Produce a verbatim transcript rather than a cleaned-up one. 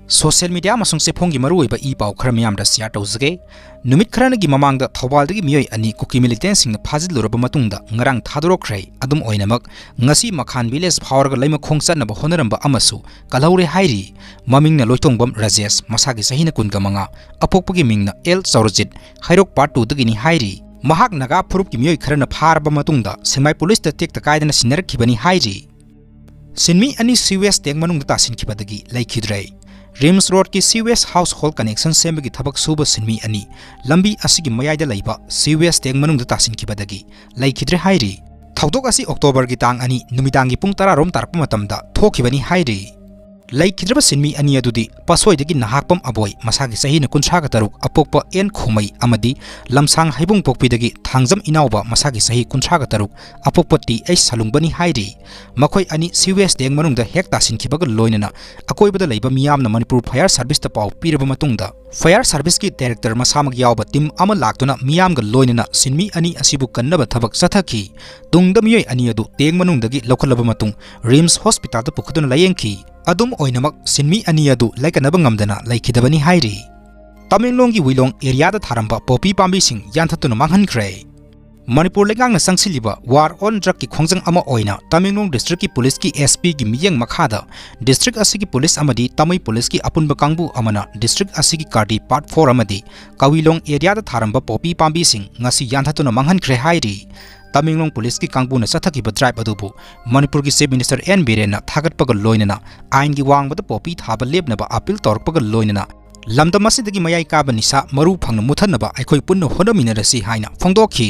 Social media ꯑꯃꯁꯨꯡ ꯆꯦꯐꯣꯡꯒꯤ ꯃꯔꯨꯑꯣꯏꯕ E ꯄꯥꯎ ꯈꯔ ꯃꯤꯌꯥꯝꯗ share ꯇꯧꯖꯒꯦ꯫ ꯅꯨꯃꯤꯠ ꯈꯔꯅꯤꯒꯤ ꯃꯃꯥꯡꯗ ꯊꯧꯕꯥꯜꯗꯒꯤ ꯃꯤꯑꯣꯏ ꯑꯅꯤ ꯀꯨꯀꯤ militantꯁꯤꯡꯅ ꯐꯥꯖꯤꯜꯂꯨꯔꯕ ꯃꯇꯨꯡꯗ ꯉꯔꯥꯡ ꯊꯥꯗꯣꯔꯛꯈ꯭ꯔꯦ꯫ ꯑꯗꯨꯝ ꯑꯣꯏꯅꯃꯛ, ꯉꯁꯤ ꯃꯈꯥꯟ village ꯐꯥꯎꯔꯒ ꯂꯩꯃꯈꯣꯡ ꯆꯠꯅꯕ ꯍꯣꯠꯅꯔꯝꯕ ꯑꯃꯁꯨ ꯀꯜꯍꯧꯔꯦ ꯍꯥꯏꯔꯤ꯫ ꯃꯃꯤꯡꯅ ꯂꯣꯏꯇꯣꯡꯕꯝ ꯔꯥꯖꯦꯁ, ꯃꯁꯥꯒꯤ ꯆꯍꯤꯅ ꯀꯨꯟꯒ ꯃꯉꯥ, ꯑꯄꯣꯛꯄꯒꯤ ꯃꯤꯡꯅ ꯑꯦꯜ ꯆꯧꯔꯖꯤꯠ, ꯍꯩꯔꯣꯛ Part twoꯗꯒꯤꯅꯤ ꯍꯥꯏꯔꯤ꯫ ꯃꯍꯥꯛ ꯅꯥꯒꯥ ꯐꯨꯔꯨꯞꯀꯤ ꯃꯤꯑꯣꯏ ꯈꯔꯅ ꯐꯥꯔꯕ ꯃꯇꯨꯡꯗ ꯁꯦꯡꯃꯥꯏ policeꯇ ꯇꯦꯛꯇ ꯀꯥꯏꯗꯅ ꯁꯤꯟꯅꯔꯛꯈꯤꯕꯅꯤ ꯍꯥꯏꯔꯤ꯫ ꯁꯤꯟꯃꯤ ꯑꯅꯤ sewage tank ꯃꯅꯨꯡꯗ ꯇꯥꯁꯤꯟꯈꯤꯕꯗꯒꯤ ꯂꯩꯈꯤꯗ꯭ꯔꯦ꯫ ꯔꯤꯝꯁ ꯔꯣꯗꯀꯤ sewage household connection ꯁꯦꯝꯕꯒꯤ ꯊꯕꯛ ꯁꯨꯕ ꯁꯤꯟꯃꯤ ꯑꯅꯤ ꯂꯝꯕꯤ ꯑꯁꯤꯒꯤ ꯃꯌꯥꯏꯗ ꯂꯩꯕ sewage tank ꯃꯅꯨꯡꯗ ꯇꯥꯁꯤꯟꯈꯤꯕꯗꯒꯤ ꯂꯩꯈꯤꯗ꯭ꯔꯦ ꯍꯥꯏꯔꯤ꯫ ꯊꯧꯗꯣꯛ ꯑꯁꯤ ꯑꯣꯛꯇꯣꯕꯔꯒꯤ ꯇꯥꯡ ꯑꯅꯤ ꯅꯨꯃꯤꯗꯥꯡꯒꯤ ꯄꯨꯡ ꯇꯔꯥ ꯔꯣꯝ ꯇꯥꯔꯛꯄ ꯃꯇꯝꯗ ꯊꯣꯛꯈꯤꯕꯅꯤ ꯍꯥꯏꯔꯤ꯫ ꯂꯩꯈꯤꯗ꯭ꯔꯕ ꯁꯤꯟꯃꯤ ꯑꯅꯤ ꯑꯗꯨꯗꯤ ꯄꯥꯠꯁꯣꯏꯗꯒꯤ ꯅꯍꯥꯛꯄꯝ ꯑꯕꯣꯏ, ꯃꯁꯥꯒꯤ ꯆꯍꯤꯅ ꯀꯨꯟꯊ꯭ꯔꯥꯒ ꯇꯔꯨꯛ, ꯑꯄꯣꯛꯄ ꯑꯦꯟ ꯈꯣꯃꯩ, ꯑꯃꯗꯤ ꯂꯝꯁꯥꯡ ꯍꯩꯕꯨꯡꯄꯣꯛꯄꯤꯗꯒꯤ ꯊꯥꯡꯖꯝ ꯏꯅꯥꯎꯕ, ꯃꯁꯥꯒꯤ ꯆꯍꯤ ꯀꯨꯟꯊ꯭ꯔꯥꯒ ꯇꯔꯨꯛ, ꯑꯄꯣꯛꯄ ꯇꯤ ꯑꯩꯆ ꯁꯂꯨꯡꯕꯅꯤ ꯍꯥꯏꯔꯤ꯫ ꯃꯈꯣꯏ ꯑꯅꯤ sewage tank ꯃꯅꯨꯡꯗ ꯍꯦꯛ ꯇꯥꯁꯤꯟꯈꯤꯕꯒ ꯂꯣꯏꯅꯅ ꯑꯀꯣꯏꯕꯗ ꯂꯩꯕ ꯃꯤꯌꯥꯝꯅ ꯃꯅꯤꯄꯨꯔ Fire Serviceꯇ ꯄꯥꯎ ꯄꯤꯔꯕ ꯃꯇꯨꯡꯗ, Fire Serviceꯀꯤ director ꯃꯁꯥꯃꯛ ꯌꯥꯎꯕ team ꯑꯃ ꯂꯥꯛꯇꯨꯅ ꯃꯤꯌꯥꯝꯒ ꯂꯣꯏꯅꯅ ꯁꯤꯟꯃꯤ ꯑꯅꯤ ꯑꯁꯤꯕꯨ ꯀꯟꯅꯕ ꯊꯕꯛ ꯆꯠꯊꯈꯤ꯫ ꯇꯨꯡꯗ ꯃꯤꯑꯣꯏ ꯑꯅꯤ ꯑꯗꯨ tank ꯃꯅꯨꯡꯗꯒꯤ ꯂꯧꯈꯠꯂꯕ ꯃꯇꯨꯡ ꯔꯤꯝꯁ hospitalꯗ ꯄꯨꯈꯠꯇꯨꯅ ꯂꯥꯌꯦꯡꯈꯤ꯫ ꯑꯗꯨꯝ ꯑꯣꯏꯅꯃꯛ, ꯁꯤꯟꯃꯤ ꯑꯅꯤ ꯑꯗꯨ ꯂꯥꯏꯀꯠꯅꯕ ꯉꯝꯗꯅ ꯂꯩꯈꯤꯗꯕꯅꯤ ꯍꯥꯏꯔꯤ꯫ ꯇꯃꯦꯡꯂꯣꯡꯒꯤ ꯋꯤꯂꯣꯡ areaꯗ ꯊꯥꯔꯝꯕ poppy ꯄꯥꯝꯕꯤꯁꯤꯡ ꯌꯥꯟꯊꯠꯇꯨꯅ ꯃꯥꯡꯍꯟꯈ꯭ꯔꯦ꯫ ꯃꯅꯤꯄꯨꯔ ꯂꯩꯉꯥꯛꯅ ꯆꯪꯁꯤꯜꯂꯤꯕ war on drugꯀꯤ ꯈꯣꯡꯖꯪ ꯑꯃ ꯑꯣꯏꯅ ꯇꯃꯦꯡꯂꯣꯡ districtꯀꯤ policeꯀꯤ S Pꯒꯤ ꯃꯤꯠꯌꯦꯡ ꯃꯈꯥꯗ district ꯑꯁꯤꯒꯤ police ꯑꯃꯗꯤ ꯇꯥꯃꯩ policeꯀꯤ ꯑꯄꯨꯟꯕ ꯀꯥꯡꯕꯨ ꯑꯃꯅ district ꯑꯁꯤꯒꯤ ꯀꯥꯔꯗꯤ Part four ꯑꯃꯗꯤ ꯀꯋꯤꯂꯣꯡ areaꯗ ꯊꯥꯔꯝꯕ poppy ꯄꯥꯝꯕꯤꯁꯤꯡ ꯉꯁꯤ ꯌꯥꯟꯊꯠꯇꯨꯅ ꯃꯥꯡꯍꯟꯈ꯭ꯔꯦ ꯍꯥꯏꯔꯤ꯫ ꯇꯃꯦꯡꯂꯣꯡ policeꯀꯤ ꯀꯥꯡꯕꯨꯅ ꯆꯠꯊꯈꯤꯕ drive ꯑꯗꯨꯕꯨ ꯃꯅꯤꯄꯨꯔꯒꯤ Chief Minister ꯑꯦꯟ ꯕꯤꯔꯦꯟꯅ ꯊꯥꯒꯠꯄꯒ ꯂꯣꯏꯅꯅ ꯑꯥꯏꯟꯒꯤ ꯋꯥꯡꯃꯗ poppy ꯊꯥꯕ ꯂꯦꯞꯅꯕ appeal ꯇꯧꯔꯛꯄꯒ ꯂꯣꯏꯅꯅ ꯂꯝꯗꯝ ꯑꯁꯤꯗꯒꯤ ꯃꯌꯥꯏ ꯀꯥꯕ ꯅꯤꯁꯥ ꯃꯔꯨ ꯐꯪꯅ ꯃꯨꯠꯊꯠꯅꯕ ꯑꯩꯈꯣꯏ ꯄꯨꯟꯅ ꯍꯣꯠꯅꯃꯤꯟꯅꯔꯁꯤ ꯍꯥꯏꯅ ꯐꯣꯡꯗꯣꯛꯈꯤ꯫